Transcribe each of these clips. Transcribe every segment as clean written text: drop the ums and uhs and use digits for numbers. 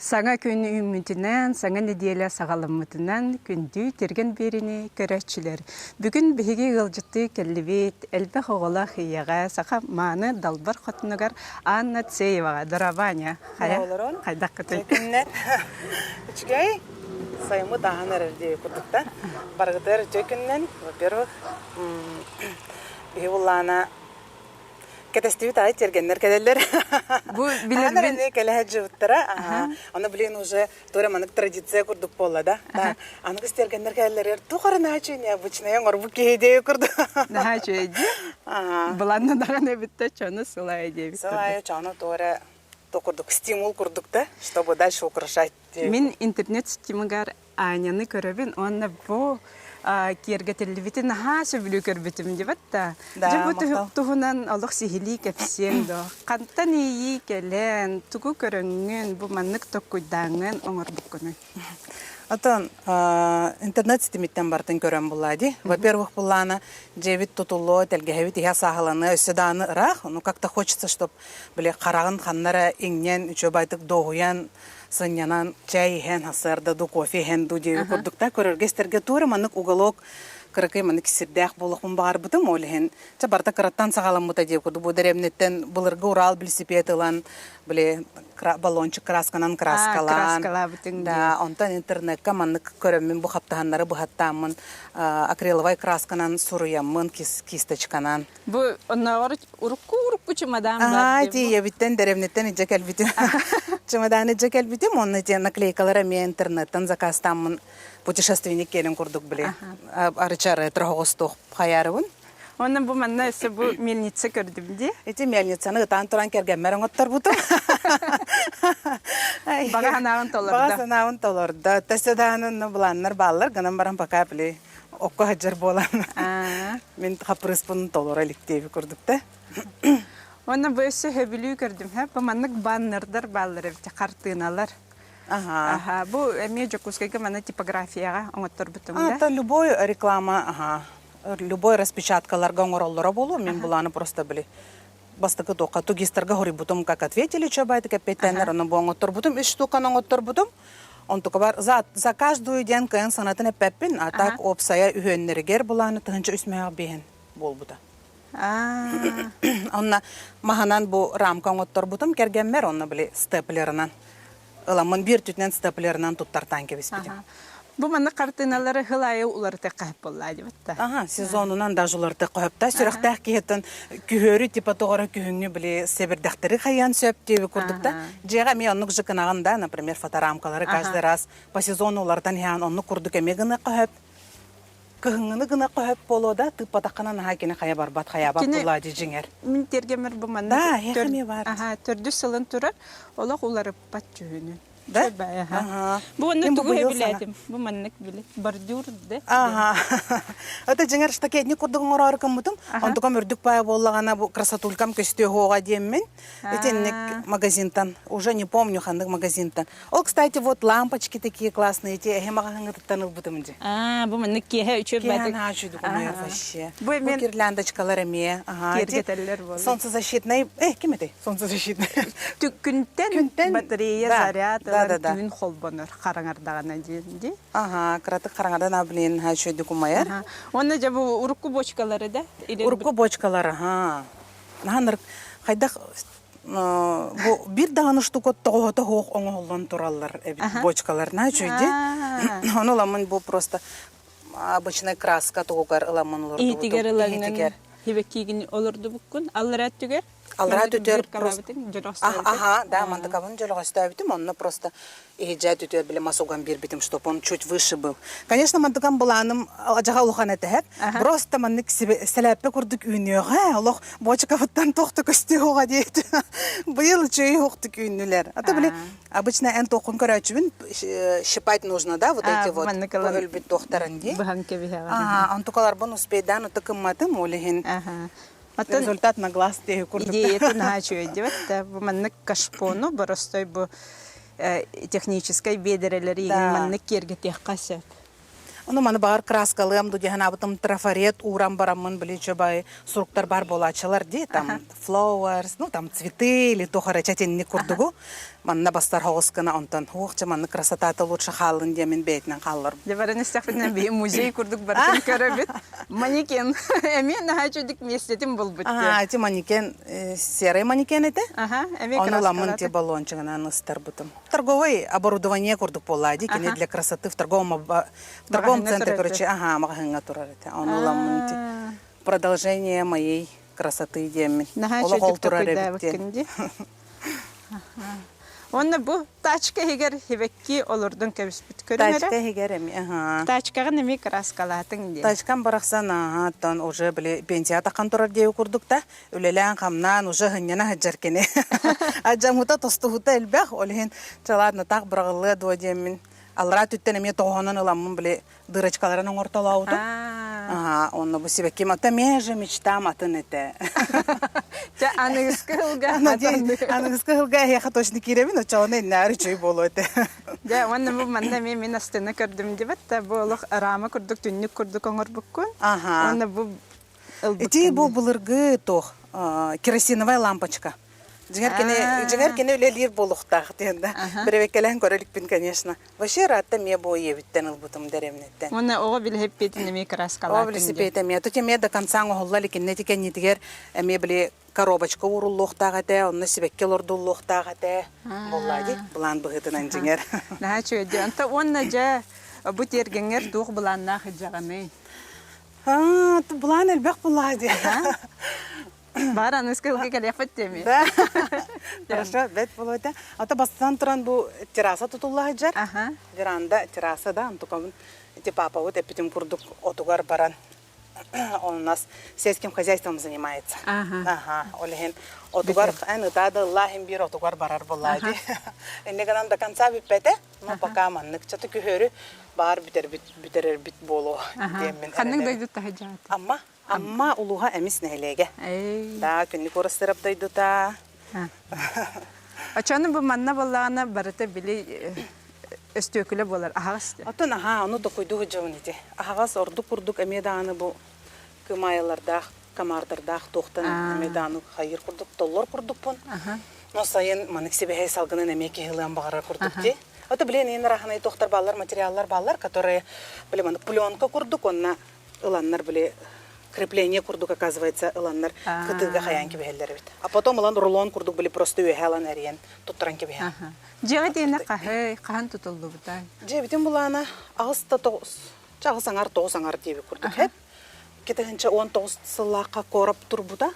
Саҥа күн үүммүтүнэн, саҥа нэдиэлэ саҕаламмытынан күндү тиргэн биэриини көрөөччүлэр! Бүгүн биһиги ыалдьыттыы кэллибит элбэх оҕолоох ийэҕэ, саха мааны далбар хотунугар Анна Цееваҕа. Здорово, Аня! Хайа, Олорон хайдаххытый? күннэр үчүгэй сайыммыт ааһан эрэр дии курдуктар. Барыгытыгар үтүө күннэн, во-первых, биһи буллаана Кэтэстибит аайы тиэргэннэр кэлэллэр. Бу билэрбин... Аһан кэлэ сылдьыбыттара. Аны блин уже туора маннык традиция курдук буолла да. Аныгыс тиэргэннэр кэлэллэригэр туох эрэ наһаа үчүгэй необычная оҥорбут киһи диэби курдук. Наһаа үчүгэй дии. Быланна даҕаны эбиттэ чону сылайа диэбит. Сылайа чону туора то курдук стимул курдук да, чтобы дальше украшать. Мин интернет ситимигэр Аняны көрөбүн уонна бу киэргэтиллибити наһаа сөбүлүү көрбүтүм дибэт да. Дьэ бу туһунан олох сиһилии кэпсиэҥ дуо? Хантан иэйии кэлэн, тугу көрөҥҥүн, бу маннык токкуйдааҥҥын оҥорбуккунуй? Отон интернет ситимиттэн барытын көрөн булла дии. Во-первых, буллаана дьиэбит тутуллуо, тэлгэһэбит иһэ сааһыланыа өссө даҕаны ыраах. Ну как-то хочется, чтоб били хараҕын ханна эрэ иҥнэн, үчүгэйдик дуоһуйан сынньанан чай иһэн, сарсыарда ду кофе иһэн ду диэби курдук да көрөргө-истэргэ туора маннык уголок кыракый маннык сирдээх буолуохпун баҕарбытым. Ол иһин чэ барыта кыраттан саҕаламмыта диэбит курдук бу дэриэбинэттэн былыргы Урал велосипед ылан били баллончик красканан краскалаан да онтон интернекка маннык көрөммүн бу хаптаһаннары быһаттааммын акриловай красканан суруйаммын кисточканан Бу оннооҕор урукку-урукку чымадаан бар Аа, дии бу. ийэбиттэн, дэриэбинэттэн илдьэ кэлбитим. Чымадааны илдьэ кэлбитим, уонна ити наклейкалар эмиэ интернеттэн заказтааммын путешественник киэнин курдук били арыча ретро оҕустуох хайаарыбын. Онон бу манна өссө бу мельница көрдүм дии. Ити мельницаны ытаан туран кэргэммэр оҥотторбутум. Баҕа санааҕын толордо. Баҕа санаабын толордо. Өссө даҕаны былааннар бааллар, гынан баран пока били окко сылдьар буолан мин хаппырыыспын толоро иликтиэби курдук да. Уонна бу өссө сөбүлүү көрдүм һэ бу маннык баннердар бааллар эбит хартыыналар. Аха. Аха, бу эмиэ Дьокуускайга манна типографияҕа оҥотторбутум да. Это любой реклама, ага, любой распечаткаларга оҥороллоро буолуо, мин булааны просто били бастакы туохха тугистарга хоруйбутум как ответили чобайтык эппиэттэннэр ону бу оҥотторбутум үс штуканы оҥотторбутум онтукабар за, за каждую диэн кыайан санатын эппэппин а так уопсайа үһүөннэригэр былааны 1003 биэһин буолбута онно маһынан бу рамка оҥотторбутум кэргэммэр онно били степлерынан ыламмын биир түтүнэн степлерынан туттартаан кэбиспитим Бу маннык хартыыналары сыл аайы уларытыахха сөп буоллаа дебит Ага, сезонунан даже уларытыахха сөп да. Сүрэхтээх киһиттэн күһүөрү типа тоҕо эрэ күһүҥҥү били сэбирдэхтэри хайыан сөп диэби курдук да. Дьиэҕэ эмиэ оннук же гынаҕын да, например, фоторамкалары каждый раз по сезону уларытан иһэҕин оннук курдук эмиэ гыныахха сөп. Кыһыҥҥыны гыныахха сөп буолуо да, тыыппатаххына наһаа кини хайа барбат, хайаабат Кини буоллаа дии дьиҥэр. мин тиэргэммэр бу маннык Да, эһиэхэ эмиэ баар. Аха, төрдүс сылын турар, олох уларыппат дьүһүнүн. Да? Аха. Бу онно Мин бу тугу быйыл саҥа. сөбүлээтим? Бу маннык били бордюр да? Ага. Это дьиҥэр штакетник курдук оҥороору гыммытым. Аха. Онтукам үрдүк паайа буоллаҕына бу красотулькам көстүө суоҕа диэммин. Итинник магазинтан, уже не помню ханнык магазинтан. Ол, кстати, вот лампочки такие классные, эти эһи маҕаһыҥҥытыттан ылбытым дии. Аа, бу маннык киэһэ үчүгэй Киэһэ баатык. наһаа үчүгэй умайар вообще. Бу Бу эмиэ гирляндочкалар эмиэ. Ага, эти киэргэтэллэр буолла. солнцезащитный, э, ким этэй? Солнцезащитный. Күнтэн Күнтэн, батарея да, заряд да, ылан да, да. түүн холбонор хараҥардаҕына диэн дии. Ага, кыратык хараҥадан а, блин, наһаа үчүгэйдик умайар. Аха. Уонна дьэ бу урукку бочкалары да или Урукку бочкалар, аха. Наһаа хайдах бу биир даҕаны штука тоҕоһото суох оҥоһуллан тураллар эбит бочкалар наһаа үчүгэй дии. Ону ыламмын бу просто обычный краска тугугар ыламмын олордубутум. Иһитигэр ылаҥҥын хибэккиигин олордубуккун аллараа өттүгэр Аллараа өттүгэр просто Аха, да, мантыкабын дьөлөҕөстөөбүтүм, онно просто иһдьээ түтүөр били мас уган биэрбитим, чтоб он чуть выше был. Конечно, мантыкам былааным адьаҕа улахан этэһэт. Просто маннык сэлээппэ курдук үүнүөҕэ, олох бочкабыттан туох да көстүөҕэ диэт. Быйыл үчүгэй уһуктук үүннүлэр. А то били обычно эн туоххун көрөөччүбүн щипать нужно, да, вот эти вот өлбүт туохтарын дии. Быһан кэбиһэҕин. Ага, онтукаларбын успейдаан ытыкымматым, ол иһин Оттон результат на глаз диэки курдук. Идеята наһаа үчүгэй диэбэт да, бу маннык кашпону боростой бу техническай биэдэрэлэри маннык киэргэтиэххэ сөп. Ону маны баҕар краскалыам ду диэн абытым трафарет ууран бараммын били чобай суруктар бар буолааччылар дии там flowers, ну там цветы или туох эрэ чэтинник курдугу манна бастар хоҕус гына онтон уох манны красотата лучше хааллын диэмин бэйэтинэн хааллар. Дьэ баран истэхпитинэ биһи музей курдук барытын көрөбүт. Манекен эмиэ наһаа үчүгдүк миэстэтин булбут. Ага, эти манекен серый манекен этэ. Ага, эмиэ Ону ламын те баллончигынан ыстарбытым. Торговый оборудование курдук буолла ди кини для красоты в торговом в торговом центре короче ага маҕаһыҥҥа турар этэ. Ону ламын продолжение моей красоты диэммин. Наһаа Олох ол үчүгдүк турар эбит толкуйдаабыккын диэн. дии. Уонна бу тачка иһигэр хибэкки олордон кэбиспит көрүҥ эрэ. Тачка иһигэр эми аха. Тачкаҕын эмиэ кырааскалаатыҥ диэн. Тачкам барахсан аха оттон уже били пенсия таххан турар диэби курдук да үлэлээн-хамнаан уже сынньана сылдьар кини. Адьаммыта тостуһута элбэх, ол иһин чалаат таах быраҕыллыа дуо диэммин аллараа түттэн эмиэ тоҕоһонон ыламмын били дырочкаларын оҥортолообутум. Аа. Аха, онно бу сибэкким ата меже мечтам атын этэ. Чэ, аныгыскы сылга Аныгыскы сылга эһиэхэ точно киирэбин, оччоҕуна иннээр үчүгэй буолуо этэ. Дьэ, уонна бу манна эмиэ мин астына көрдүм диэбэт да, бу олох рама курдук, түннүк курдук оҥорбуккун. Аха. Уонна бу Ити ылбыккын бу былыргы туох керосиновая лампочка. Дьиҥэр кини дьиҥэр кини үлэлиир буолуохтаах диэн да. Бэрэбэккэлээн көрө иликпин, конечно. Вообще ыраатта эмиэ бу ийэбиттэн ылбытым дэриэбинэттэн. Уонна оҕо билиһиппиэтин эмиэ Оҕо кырааскалаатын диэн. билисипиэтэ эмиэ. Тут эмиэ до конца оҥоһулла иликиннэ ити кэннитигэр эмиэ били коробочка ууруллуохтаах этэ, онно сибэкки олордуллуохтаах этэ. Буоллаа дии, былаан быһыытынан дьиҥэр. Наһаа үчүгэй дии. Онто уонна дьэ бу тиэргэҥҥэр туох былааннаах илдьэҕиний? Аа, былаан элбэх буоллаа дии. Баар аныска ылга кэлиэхпит диэми. Да. Хорошо, бэт болуота. Ата бастан туран бу терраса тутулла сылдьар. Аха. Веранда, терраса да, онтукабын ити папабыт эппитин курдук отугар баран он у нас сельским хозяйством занимается. Ага. Ага, ол иһин отугар эн ытаа да ыллаа иһин биир отугар барар буоллаа дии. Инне гынан до конца бүппэтэ, но пока маннык чаты күһөрү баар бүтэрбит бүтэрэрбит буолуо диэммин Ханнык эрэнэбин. дойду таһыдьаата? Амма Амма улууһа Эмис нэһилиэгэ. Эй. Да, күннүк уурастырап дойдута. Очону бу манна буоллаҕына барыта били өстүөкүлэ буолар аһаҕас дии. Оттон аһаа, ону токуйдуу сылдьабын ити. Аһаҕас ордук курдук эмиэ даҕаны бу кымаайылардаах, комардардаах туохтан эмиэ даҕаны хайыыр курдук, толлор курдукпун. Но сайын маннык сибэһэй салгынын эмиэ киһи ылыан баҕарар курдук дии. Ото блин, иин араханай туохтар бааллар, материаллар бааллар, которые, били маннык пленка курдук, онно ыланнар били крепление курдук оказывается ыланнар кытыыга хайаан кэбиһэллэр эбит. А потом ылан рулон курдук били просто үөһэ ылан эрийэн туттаран кэбиһэр. Дьиэҕэ диэнэ хаһый, хаһан тутуллубутай? Дьиэбитин булаана аҕыс да тоҕус, аҕыс аҥар тоҕус аҥар диэбит курдук хэп. 2019 сыллаахха короб турбута.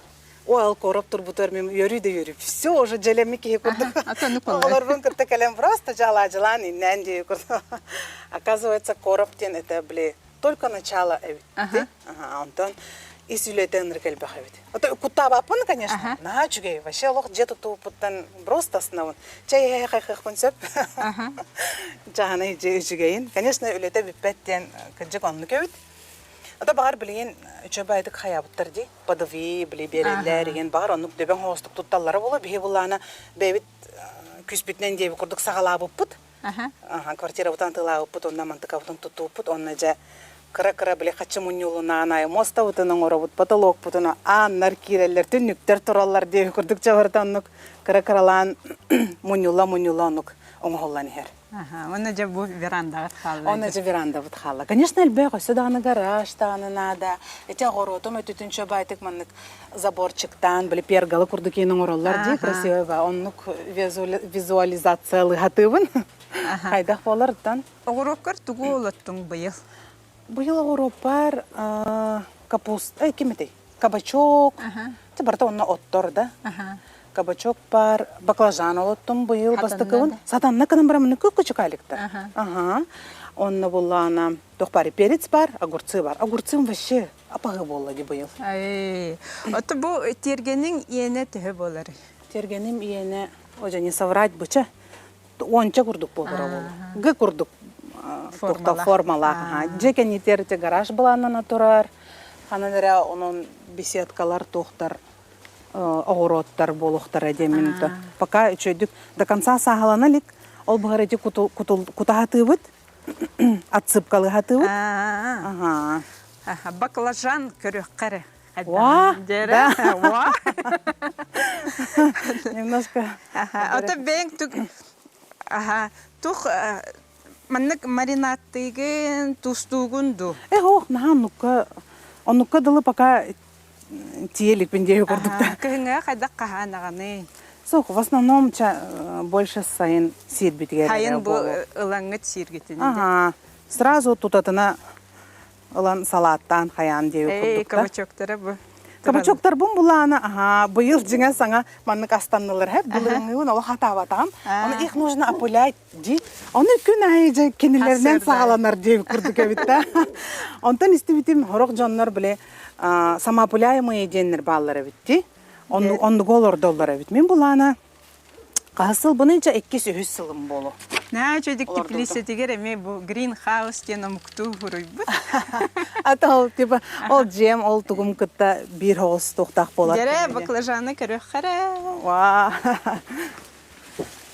Ол короб турбутугар мен үөрүү да үөрүү. Все уже дьэлэмми киһи курдук. Оҕолорбун кытта кэлэн просто жалаажылаан иннээн диэби курдук. Оказывается, короб диэн это били только начало эбит. Ага, онтон ис үлэтэ ынырык элбэх эбит. Ото куттаабаппын, конечно. Наһаа үчүгэй. Вообще олох дьиэ тутууппуттан просто основын. Чэй хайхыахпын сөп. Дьаһанай дьиэ үчүгэйин. Конечно, үлэтэ бүппэт диэн кырдьык оннук эбит. Ото баҕар билигин үчүгэй баайдык хайаабыттар дии. Подови, били биэрэллэр игин баҕар оннук дөбөҥ хоҕостук тутталлара буолуо. Биһи буллаана бэйэбит күүспүтүнэн диэби курдук саҕалаабыппыт. Аха. Квартирабытын атыылаабыппыт уонна мантыкабытын туттубуппут уонна дьэ кыра-кыра били хаччы мунньулунаан аайы муостабытын оҥоробут, потолокпутун ааннар киирэллэр, түннүктэр тураллар диэки курдук чабарта оннук кыра-кыралаан мунньулла-мунньулла оннук оҥоһуллан иһэр. Аха, уонна дьэ бу верандаҕыт хаалла. Уонна дьэ верандабыт хаалла. Конечно, элбэх өссө даҕаны гараж даҕаны наада. Ити оҕуруотум өтүтүн чобайтык маннык заборчиктаан, били пергалы курдук иин оҥороллор дии, красивый оннук визуализациялыһатыыбын. Хайдах буолар оттон? Оҕуруоккар тугу олоттуҥ быйыл? Быйыл оҕуруоппар капуста, эй, ким этэй? Кабачок. Те барыта онно оттор да. Кабачок бар, баклажан олоттум быйыл бастакыбын. Сатанна кынан барамын көккөчүк Ага. Онно буллаана туох баар перец бар, огурцы бар. Огурцым вообще апаһы буолла ди быйыл. Ай, ото бу тиэргэниҥ иэнэ төһө буоларый? Тиэргэним иэнэ, ожа не соврать быча, уонча курдук буолара буолуо. Г курдук формалаах. формалаах. Дьэ кэннитэр те гараж былааннана турар. Ханан эрэ онон беседкалар туохтар оҕуруоттар буолуохтара диэммин пока үчүгэйдик до конца сааһылана илик. Ол быһар ити кутаһатыыбыт. Отсыпкалы хатыбыт. Ага. Баклажан көрүөххэ эрэ. Ва, да. Ва. Немножко. Ото бэйэҥ тук аха тух маннык маринадтыыгын, тустуугун ду? Э, ох, наһаа оннукка оннукка дылы пока тиэликпин диэки курдук Кыһыҥҥа хайдах хаһаанаҕыный? Суох, в основном больше сайын сиирбитигэр Сайын бу ылаҥҥыт сииргитин. Ага. Сразу тутатына ылан салааттаан хайаан диэби курдук. Кабачоктара бу. Кабачоктарбын булаана, аха, быйыл дьиҥэ саҥа маннык астаннылар хэп былырыҥҥыбын олох хатаабатаҕым. Ону их нужно опылять дии. Ону күн аайы дьэ кинилэринэн саҕаланар диэбит курдук эбит да. Онтон истибитим сорох дьоннор били самоопыляемые диэннэр бааллар эбит дии. Оннугу олордоллор эбит. Мин булаана хаһыс сылбыный дьэ иккис үһүс сылым буолуо. Наа чөдүк теплицэтигэр эмиэ бу гринхаус диэн омуктуу суруйбут. Ата ол типа ол дьиэм ол тугум кытта биир оҕус туохтаах буолар. Дьэрэ баклажаны көрүөххэ Ваа.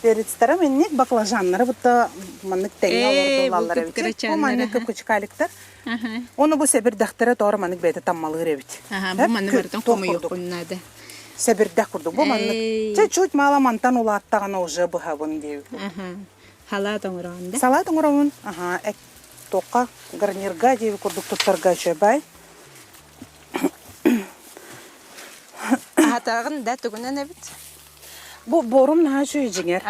Перецтэрэ минник баклажаннары бутта маннык тэҥҥэ олордуллаллар эбит. Бу маннык кычкаликтар. Ону бу сэбирдэхтэрэ тоҕо маннык бэйэтэ таммалыыр эбит. Бу манны барытын хомуйуоххун наада. Сэбирдэх курдук. Бу маннык. Чэ чуть мало мантан улааттаҕына уже быһабын диэбит. Халаат оҥороҕун да? Салат оҥоробун. Аха, туохха гарнирга диэби курдук туттарга үчүгэй. Аһатаҕын да тугунан эбит? Бу борум наһаа үчүгэй дьиҥэр.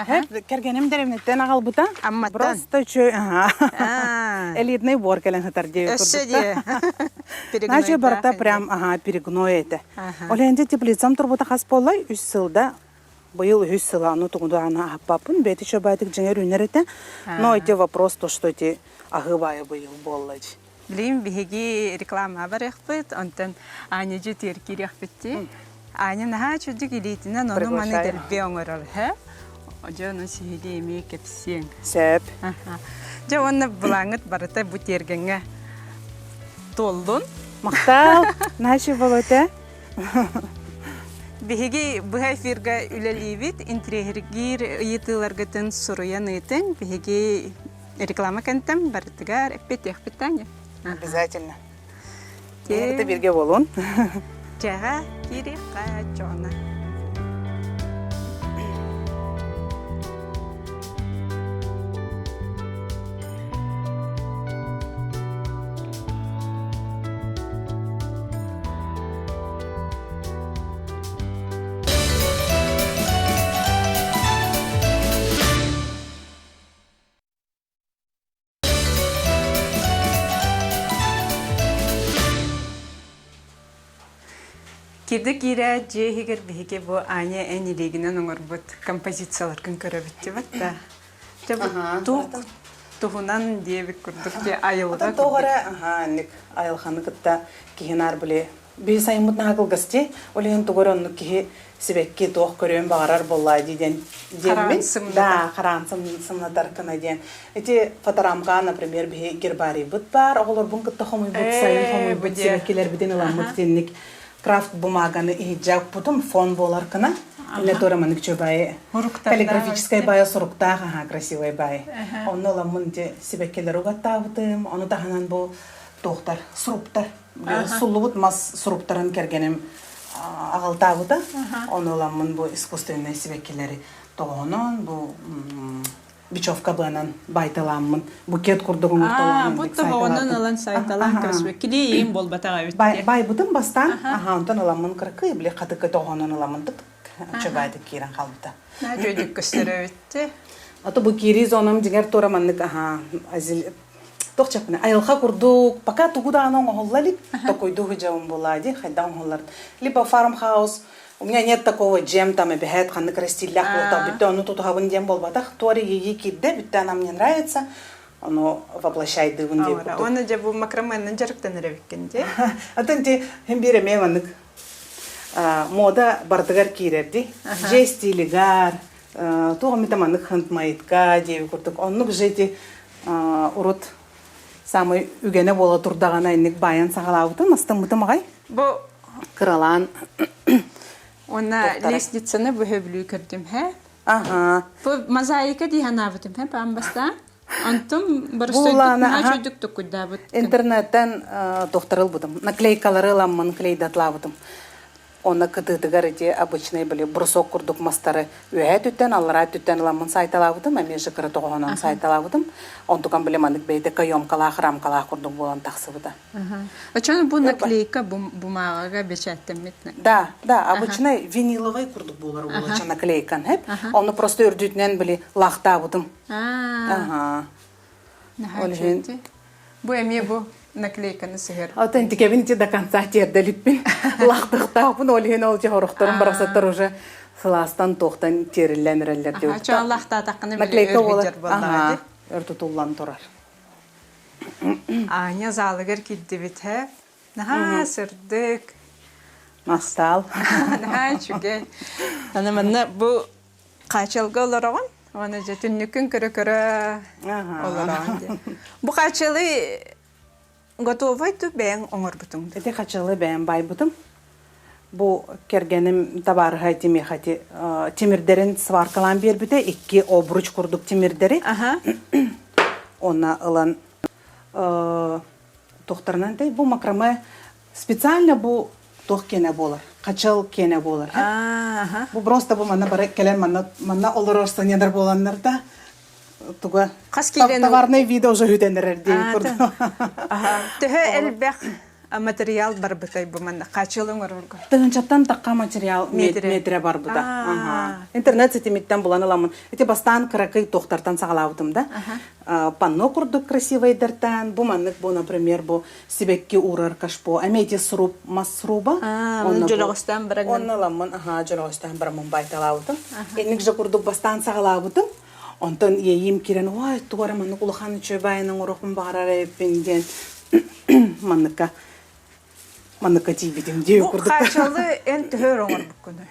Кэргэним дэриэбинэттэн аҕалбыта. Амматтан. Просто үчүгэй. Элитный бор кэлэн сытар диэбит Өссө диэ. Наһаа үчүгэй барыта прям ага перегной этэ. Ол иһин теплицам турбута хас буоллай? Үс сылда быйыл үһүс сыла ону тугу даҕаны аһаппаппын. Бэйэтэ үчүгэйдик дьиҥэр үүнэр этэ. Но эти вопрос то, что эти аһыы баайы быйыл буолла дии. Билигин биһиги рекламаҕа барыахпыт, онтон Аня дьиэтигэр киириэхпит дии. Аня наһаа үчүгдүк илиитинэн ону-маны дэлби оҥорор, һэ? Дьэ, ону сиһилии эмиэ кэпсиэҥ. Сөп. Дьэ, уонна былааҥҥыт барыта бу тиэргэҥҥэ туоллун. Махтал, наһаа үчүгэй буолуо этэ. Биһиги быһа эфиргэ үлэлиибит, интириэһиргиир ыйытыыларгытын суруйан ыытыҥ. Биһиги Реклама кэнтэн барытыгар эппиэттиэхпит Таня. Обязательно. Это бирге болун. Чэҕэ киириэххэ чоҕуна. Кирди киирээт дьиэ иһигэр биһиги бу Аня эн илиигинэн оҥорбут композицияларгын көрөбүт дибэт да. Дьэ бу туох туһунан диэбит курдук дьэ айылҕа Тоҕо эрэ аһаа айылҕаны кытта киһи наар били Биһи сайыммыт наһаа кылгас дии. Ол иһин тугу эрэ оннук киһи сибэкки туох көрүөн баҕарар буоллаа дии диэн диэммин. Да, хараан сымнатар гына диэн. Ити фоторамка, например, биһи гербарийбыт баар, оҕолорбун кытта хомуйбут, сайын хомуйбут сибэккилэрбитин ыламмыт итинник крафт бумаганы иһирдьэ укпутум фон буолар гына. Инне туора маннык чөбайы каллиграфическай баайа суруктаах, аха, красивый баай. Онно ыламмын ити сибэккилэри угаттаабытым. Ону таһынан бу туохтар, суруктар Суллубут мас суруктарын кэргэним аҕалтаабыта. Ону ыламмын бу искусственнай сибэккилэри тоҕоонон, бу бечевка быанан байталааммын букет курдук оҥортолоон бу тоҕоонон ылан сайталаан көрсүбэт килиэйим буолбатах эбит байбытым бастаан аха онтон ыламмын кыракый били хатыкы тоҕоонон ыламмын тык чөбаайдык киирэн хаалбыта Дьүөдүк көстөрөбүттэ Ато бу киирии зонам дьиҥэр туора маннык аха Туох чаппына айылҕа курдук пока тугу даҕаны оҥоһулла илик токуйдуу сылдьабын буолаа дии хайдах оҥоһуллар либо фармхаус у меня нет такого джем там эбэһээт ханнык растиллээх буолтах бүттэ ону тутуһабын диэн буолбатах туора иэйии киирдэ бүттэ она мне нравится ону воплощайдыыбын диэн курдук Уонна дьэ бу макраменнан дьарыктанар эбиккин дии Атын ти хин биир эмиэ маннык мода бардыгар киирэр дии дьиэ стилигар туох эмитэ маннык хантмайытка диэби курдук оннук же ити урут самый үгэнэ буола турдаҕына инник баайан саҕалаабытым астыммытым аҕай бу кыралаан уонна лестницаны быһа бүлүү көрдүм һэ аха бу мозаика дии санаабытым һэ паан бастаан. Онтум боростуойдук наһаа үчүгэйдик туккуйдаабыт. Интернеттэн докторы ылбытым. Наклейкалары ыламмын клейдатлаабытым. Онно кытыытыгар ити обычный были брусок курдук мастары үөһээ түттэн, аллараа түттэн ыламмын сайталаабытым, эмиэ же кыра тоҕоһонон сайталаабытым. Онтукам били маннык бэйэтэ каемкалаах, рамкалаах курдук буолан тахсыбыта. Очон бу наклейка бумагага бечаттеммит. Да, да, обычный виниловый курдук буолар уолача наклейкан хеп. Оны просто үрдүтүнэн били лахтаабытым. Ага. Ол иһин Бу эмиэ бу наклейканы сыһыр. Атын тикэбин ти до конца тиэрдэлиппин. Лахтыхтаахпын ол иһин ол хорохторум барахсаттар уже сылаастан туохтан тиэриллэн эрэллэр диэбит. Чоон лахтаатаххына наклейка буолар. Ага, өр тутуллан турар. Аня залыгар киирдибит һэ. Наһаа сырдык. Мастаал. Наһаа үчүгэй. Аны манна бу хаачалга олороҕун. Уонна дьэ түннүккүн көрө-көрө олороҕун диэн. Бу хаачалы готовай ту бэйэҥ оҥорбутуҥ? Ити хачалы бэйэм байбытым. Бу кэргэним табаарыһа тимиэхэ тимирдэрин сваркалаан биэрбитэ, икки обруч курдук тимирдэри. Онно ылан туохтарынан бу макраме специально бу туох киэнэ буолар, хачал киэнэ буолар. Бу просто бу манна бары кэлэн манна манна олорор саньядар буоланнар да туга Хас киилэн товарный вида уже хүтэн эрэр диэн курдук. Төһө элбэх материал барбытай бу манна хаачылы оҥорорго? Тыһынчаттан тахха материал метрэ барбыта. Интернет ситимиттэн булан ыламмын. Ити бастаан кыракый туохтартан саҕалаабытым да. Панно курдук красивайдартан, бу маннык бу, например, бу сибэкки уурар кашпо, эми эти сруб, мас сруба. Дьөлөҕөстөөн баран. Онно ыламмын, аха, дьөлөҕөстөөн бараммын байталаабытым. Инник же курдук бастаан саҕалаабытым. Онтон иэйиим киирэн, ой, тугу эрэ маннык улахан үчүгэй баайынан оҥоруохпун баҕарар эбиппин диэн манныкка манныкка тиийбитим дии Бу курдук. хаачалы эн төһө өр оҥорбуккунуй?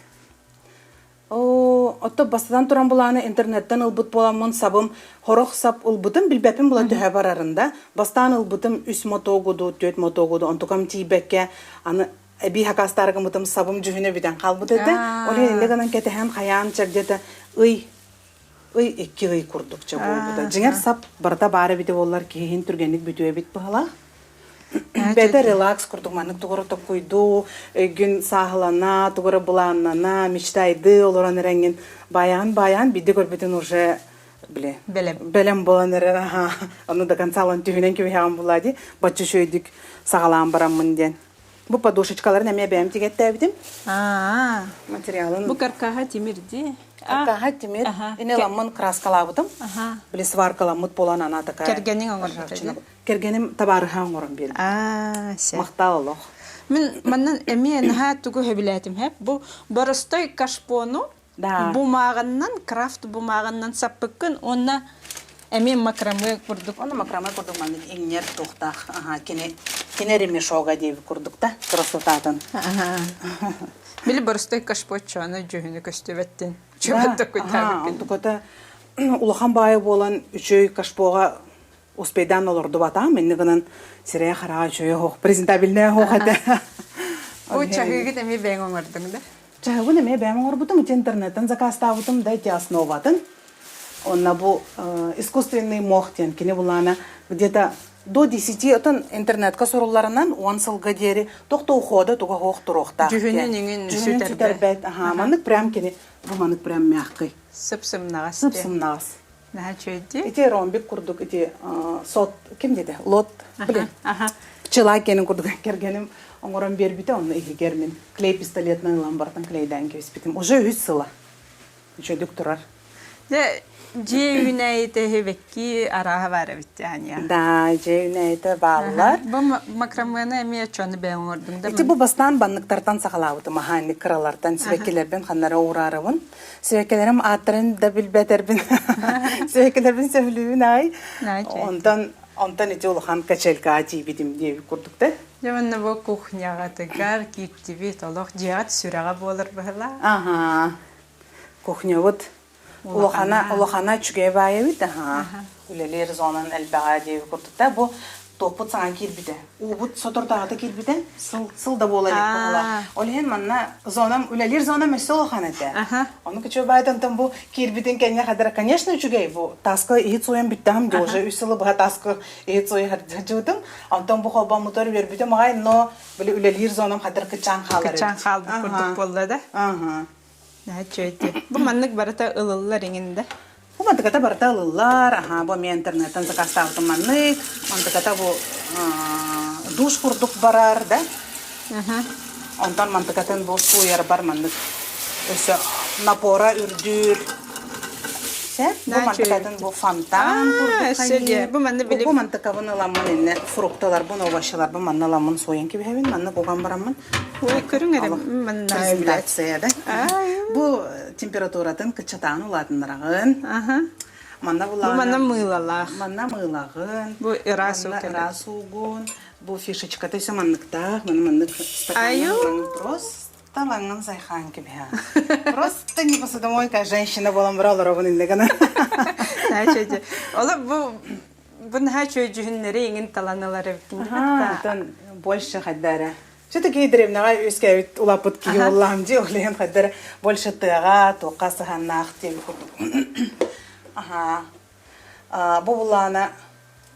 Оо, отто бастатан туран булааны интернеттен ылбыт буоламмын сабым хорох сап ылбытым билбэппин була төһө барарын да. Бастаан ылбытым үс мотуогуду, түөрт мотуогуду, онтукам тиийбэккэ аны эбии хакаастааргыммытым сабым дьүһүнэ бүтэн хаалбыт этэ. Ол иһин иннэ гынан кэтэһэн хайаан чэрдэтэ ый ый икки ый курдукча буолбута. Дьиҥэр сап барыта баар эбитэ буоллар киһиһин түргэнник бүтүө эбит быһалаах. Бэйэтэ релакс курдук маннык тугу эрэ токкуйдуу, өйгүн сааһылана, тугу эрэ былааннана, мечтайды олорон эрэҥҥин баайаан-баайаан биирдэ көрбүтүн уже бile Бэлэм. бэлэм буолан эрэр аха ону до конца алан түһүнэн кэбиһэҕин булаа дии бачча үчүгэйдик саҕалаан бараммын диэн Бу подушечкаларын эмиэ бэйэм тигэттээбитим. Аа. Материалын. Бу каркаһа тимир дии. Каркаһа тимир. Ини ламмын краскалаабытым. Били сваркаламмыт буолан она такая. Кэргэниҥ оҥорбута Кэргэним табаарыһа оҥорон биэрбит. Аа, сэ. Махтал олох. Мин маннан эмиэ наһаа тугу сөбүлээтим һэ. Бу боростой кашпону Да. бумааҕыннан, крафт бумааҕыннан саппыккын уонна эмиэ макраме курдук. Оны макраме курдук маннык иҥнэр туохтаах аха кини кини ремешога диэбит курдук да красотатын. Били боростой кашпоччону дьүһүнү көстүбэттин. Чөбөт Аха, онтуката улахан баайы буолан үчүгэй кашпоға успейдаан олордубатаам инни гынан сирэйэ хараҕа үчүгэй оһох презентабельнай оһох этэ. Бу чаһыыгыт эмиэ бэйэҥ оҥордуҥ да? Чаһыбын эмиэ бэйэм оҥорбутум, ити интернеттэн заказтаабытым да ити основатын. Онно бу искусственный мох диэн кини булаана где-то до 10 отон интернетка сурулларынан 10 сылга диэри тохто ухода туга хоох туруохтаах Дьүһүнүн иҥин Дьүһүнүн сүтэрбэт. Аха, маннык прям кини бу маннык прям мягкый. Сып-сымнаҕас. Сып-сымнаҕас. Наһаа үчүгэй Ити ромбик курдук ити сот ким диэтэ? Лот, блин. Пчела кэнин курдук кэргэним оҥорон биэрбитэ, онно иһигэр мин клей пистолетынан ылан бартан клейдаан кэбиспитим. Уже үһүс сыла. Үчүгдүк турар. Дьэ, дьиэ үүнээйитэ эһибэкки арааһа баар эбит Аня. Да, дьиэ үүнээйитэ бааллар. Бу макрамены эмиэ чону бэйэҥ оҥордуҥ да? Ити бу бастаан банныктартан саҕалаабытым, аһаанник кыралартан сибэккилэрбин ханнара уураарабын. Сибэккилэрим ааттарын да билбэтэрбин. Сибэккилэрбин сөбүлүүбүн аай. Онтон онтон ити улахан качелькаҕа тиийбитим диэбит курдук да. Дьэ манна бу кухняҕытыгар кииртибит олох дьиэҕит сүрэҕэ буолар быһылаа. Аһаа. Кухнябыт улахана улахана үчүгэй баайа эбит аһаа. Үлэлиир зонан элбэҕэ диэбит курдук да бу Туохпут саҥа киирбитэ. Уубут соторутааҕыта киирбитэ. Сыл, сыл да буола илик буолла. Ол иһин манна зонам, үлэлиир зонам өссө улахан этэ. Ону кычуобаайтантан бу киирбитин кэннэ хадара, конечно, үчүгэй бу таска иһит сууйан бүттэҕим дии уже үс сылы быһа таска иһит сууйа сылдьыбытым. Онтон бу холбоммутугар үөрбүтүм аҕай, но били үлэлиир зонам хадыр кычаан хаалар Кычаан эбит. хаалбыт курдук Аха. буолла да? Аха. Наһаа Бу маннык барыта ылыллар иҥин да? Бу мантыката барыта ылыллар. Аха, бу эмиэ интернеттэн заказтаабытым маннык. Мантыката бу душ курдук барар да. Онтон мантыкатын бу сууйарбар маннык өссө напора үрдүүр. Сөп. Бу мантыкатын бу фонтан курдук хайыы. Бу манны Бу мантыкабын ыламмын инне фрукталарбын, овощаларбын манна ыламмын сууйан кэбиһэбин. Манна куган бараммын. Ой, көрүҥ эрэ манна презентация да. Бу температуратын кыччатаан улаатыннараҕын. Манна Бу манна мыылалаах. Манна мыылаҕын. Бу ыраас уу ыраас уугун. Бу фишечката өссө манныктаах. Маны маннык стакаҥҥа просто лаҥҥын сайхаан кэбиһэ. Просто не посудомойка женщина буолан бара олоробун иннэ гына. Оло бу бу наһаа үчүгэй дьүһүннэри иҥин талан ылар эбиккин. Ага, больше хайдара. Все-таки древнеҕа үөскээбит улааппыт киһи буоллаҕым дии, ол иһин хайдара больше тыаҕа, туохха сыһыаннаах диэби курдук. Аха. Бу булаана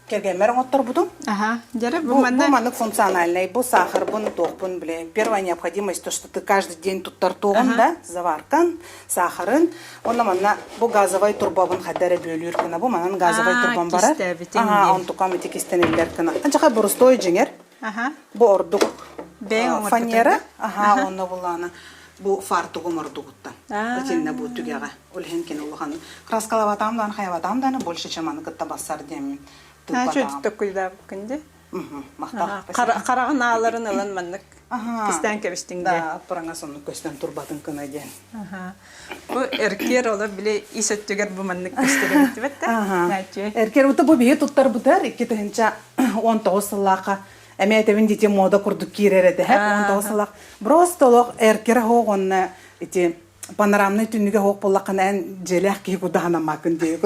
кэргэммэр оҥотторбутум. Аха. Дьэрэ бу манна бу маннык функциональный, бу сахарбын, туохпун, бile первая необходимость, то, что ты каждый день туттар туоҕун да, заваркан, сахарын. Онно манна бу газовай турбабын хайда эрэ бүөлүүр гына, бу манан газовай турбам барар. Аха, онтукам ити кистэниллэр гына. Анчаха борустой дьиҥэр. Бу ордук фанера, аха, онно буллаана бу фартугум ордугуттан. Итиннэ бу түгэҕэ. Ол иһин кини улахан краскалабатаам даҕаны хайабатаам даҕаны больше чем аны кытта бассар диэммин тыыппатаҕым. Төккүйдаабыккын дии. Махтал. Хараҕын ааларын ылан маннык кистээн кэбистиҥ дии. Да, аппараҥа соннук көстөн турбатын кына диэн. Бу эркиэр олор били ис өттүгэр бу маннык көстөр эбит да. Эркиэр ута бу биһи туттарбытар 2019 сыллаахха эмиэ этэбин дити мода курдук киирэр этэ 19 сыллаах просто олох эркер оһох уонна ити панорамнай түннүгэ оһох буоллаххына эн дьиэлээх киһи кудаһанаммаккын диэ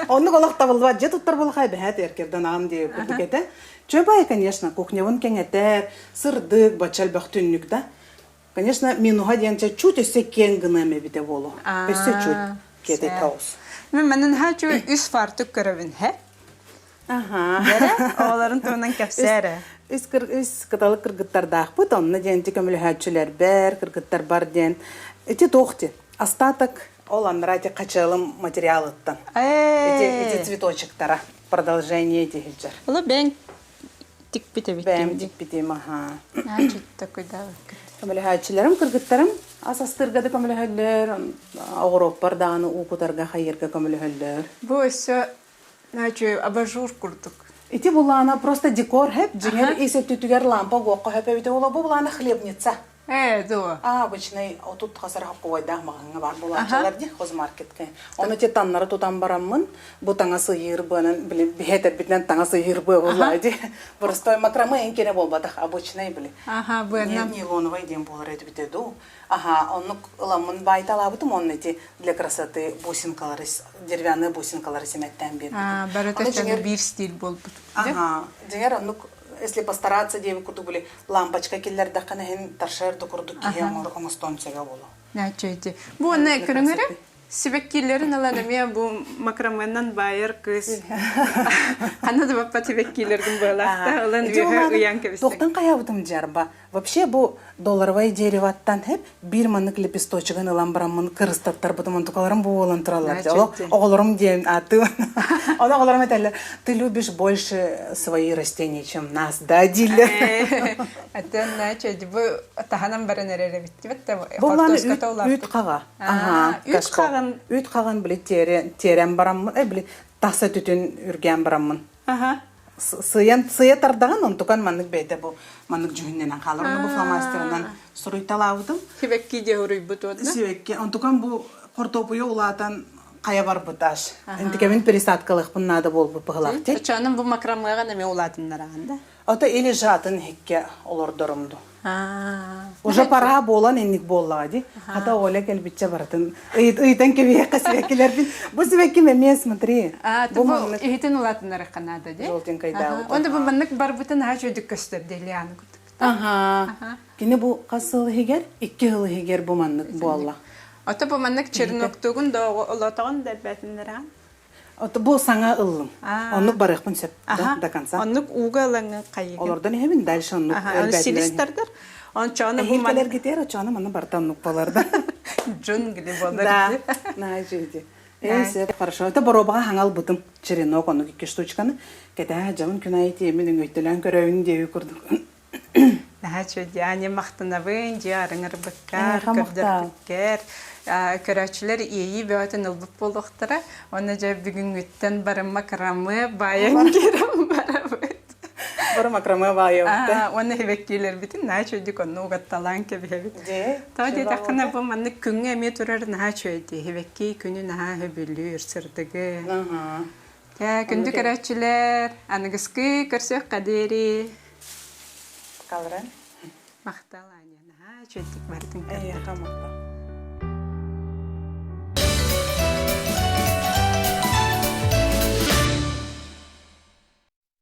оннук олох табыллыбат дьиэ туттар буоллахха бэһээт эркердан диэ курдук этэ чөбай конечно кухнябын кэҥэтэр сырдык бачча элбэх түннүк да Конечно, минуһа диэн чуть өссө киэҥ гыныам эбитэ буолуо. Өссө чуть киэтэ тоҕус. Мен манан хачу үс фартук көрөбүн, хэ? Аха. Дэрэ, оҕолорун туһунан кэпсээ Үс, үс кыталык кыргыттардаахпыт, онно диэн ити көмөлөһөөччүлэрбэр, кыргыттарбар диэн. Ити туох ти? Остаток ол аннара ити хачыалым материалыттан. Ити, ити цветочектара. Продолжение ити сылдьар. Оло бэйэҥ тикпит эбиккин Бэйэм дии. тикпитим, аха. Көмөлөһөөччүлэрим, Көмөлөһөөччүлэрим, кыргыттарым ас астыырга да көмөлөһөллөр, оҕуруоппар даҕаны уу кутарга, хайыырга көмөлөһөллөр. Бу өссө үчүгэй абажур курдук. Ити булаана просто декор хэп, дьиҥэр ис өттүтүгэр лампа уокка хөп эбитэ буолуо. Бу булаана хлебница. Ээ, дуо? А, обычный отут хас эрэ хоккубайдаах маҕаһыҥҥа баар буолааччылар дии, хозмаркетка. Ону ити таннары тутан бараммын, бу таҥас ыйыыр быанан, били биһэтэрбитинэн таҥас ыйыыр быа буоллаа дии. Простой макраме эҥкинэ буолбатах, обычный били. Аха, быаннан. Нейлоновай диэн буолар этибитэ дуу. Аха, оннук ыламмын баайталаабытым, онно ити для красоты бусинкалары, деревянные бусинкалары симэттээн биэрбитим. А, барыта биир стиль буолбут. Аха, дьиҥэр оннук если постараться диэбит курдук били лампочка киллэрдэххинэ иһин торшер да курдук киһи оҥостуон сөбө буолуо. Нээччэйди. Бу уонна көрүҥ эрэ сибэккилэрин ылан эмиэ бу макраменнан баайар кыыс ханна да баппат сибэккилэргин быалаахта ылан үөһэ ыйан кэбистиҥ. Туохтан хайаабытым дьарба. Вообще бу долларовай дереваттан хеп биир маннык лепесточегын ылан бараммын кырыстаттарбытым онтукаларым бу буолан тураллар. Оҕолорум диэн ааттыыбын. Ону оҕолорум этэллэр, ты любишь больше свои растения, чем нас, да, дииллэр. Аттан наче бу таһанан баран эрэр эбит Бу үүт хаҕа. Аха. Үүт хаҕын. Үүт хаҕын били тиэрэн бараммын, э били тахса түтүн үргээн бараммын. Аха. Сыйан сыйа тардаҕын онтукан маннык бэйдэ бу маннык дьүһүннэнэн хаалар. Ону бу фломастерынан суруйталаабытым. Сибэкки диэ уруйбут уонна. Сибэкки. Онтукан бу хортуопуйа улаатан. хайа барбыт аш. Интикэбин пересадкалыахпын наада буолбут быһылаах ти. Очоонун бу макрамыаҕын эмиэ улаатыннараҕын да? Ото или жатын хикке олордорум ду. Уже пора буолан инник буоллаҕа ди. Хата Оля кэлбиччэ барытын ыйтан кэбиһиэххэ сибэккилэрбин. Бу сибэкким эмиэ смотри. Бу иһитин улаатыннарыахха наада ди. Желтенькайдаабыт. Онда бу маннык барбытын аха чөйдүк көстөр Лиана курдук. Аха. Кини бу хас сыл иһигэр? Икки сыл иһигэр бу маннык буолла. Ото бу маннык черноктугун да олотоҕун да элбээтиннэрэҕин? Ото бу саҥа ыллым. Оннук барыахпын сөп до конца. Оннук ууга ылаҥҥын хайыгын. Олордон иһэбин дальше оннук элбээтиннэрэн. Силистардар. Ончоону бу маннык кэлэргитигэр очоону манна барыта оннук болар да. Джунгли болар. Да. Наһаа үчүгэй. Ээ, сөп, хорошо. Это боруобаҕа хаҥа ылбытым. Черенок оннук икки штучканы. Кэтээ дьабын күн аайы тиэмин өҥөйтөлөөн көрөбүн диэби курдук. Наһаа үчүгэй. Аня махтанабын, дьиэ арыҥырбыккар, көрдөрбүккэр. Көрөөччүлэр иэйии бөҕөтүн ылбыт буолуохтара. Уонна дьэ бүгүҥҥүттэн бары макраме баайан киирэн барабыт. Бары макраме баайабыт. Уонна сибэккилэрбитин наһаа үчүгэйдик онно угатталаан кэбиһэбит. Тоҕо диэтэххинэ бу маннык күҥҥэ эмиэ турар наһаа үчүгэй дии. Сибэкки күнү наһаа сөбүлүүр, сырдыгы. Дьэ, күндү көрөөччүлэр, аныгыскы көрсүөххэ диэри. Калран. Махтал, Аня, наһаа үчүгэйдик бардыҥ. Эйиэхэ махтал.